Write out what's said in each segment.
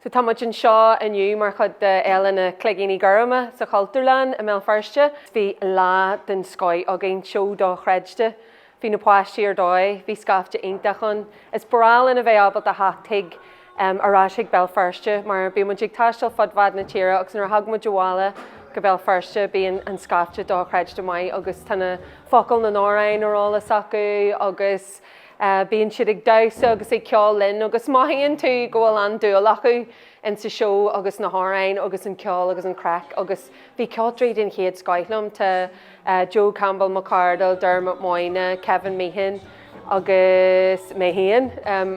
So tá muid anseo inniu mar chuid de Fhéile na Cloigíní Gorma sa Chultúrlann i mBéal Feirste. Bhí lá den scoith againn, seó dochreidte. Bhí na páistí ar dóigh, bhí scaifte iontach ann. Is breá linn a bheith ábalta theacht chuig ar ais chuig Béal Feirste mar bíonn muid ag taisteal fud fad na tíre agus nuair a thag muid abhaile go Béal Feirste bíonn an scaifte dochreidte maith agus tá na focail na n-amhrán ar eolas acu agus bíonn siad ag damhsa agus ag ceol linn agus mothaíonn tú go bhfuil an-dúil acu insa seó agus na hamhráin agus an ceol agus an craic agus bhí ceoltóirí den chéad scoith liom, tá Joe Campbell McArdle, Dermot Moyna, Kevin Meehan agus mé féin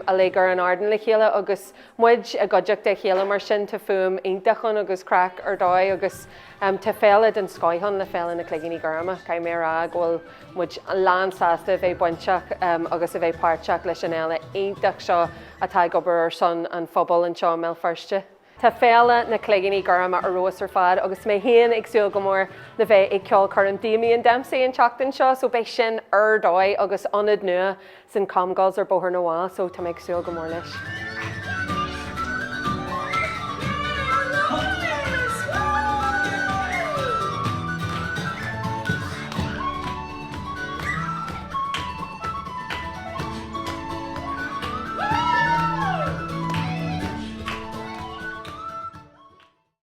uilig ar an ardán le chéile agus muid i gcuideachta a chéile mar sin tá fuaim iontach ann agus craic ar dóigh agus tá féile den scoith ann le Féile na Cloigíní Gorma. Caithfidh mé a rá go bhfuil muid lán sásta a bheith bainteach agus a bheith páirteach leis an fhéile iontach seo atá ag obair ar son an phobail anseo i mBéal Feirste. Tá Féile na Cloigíní Gorma ar fheabhas ar fad agus mé féin ag súil go mór le bheith ag ceolchoirm Damien Dempsey an tseachtain seo so beidh sin ar dóigh agus ionad nua san Comgall's ar Bóthar na bhFál so tá mé ag súil go mór leis.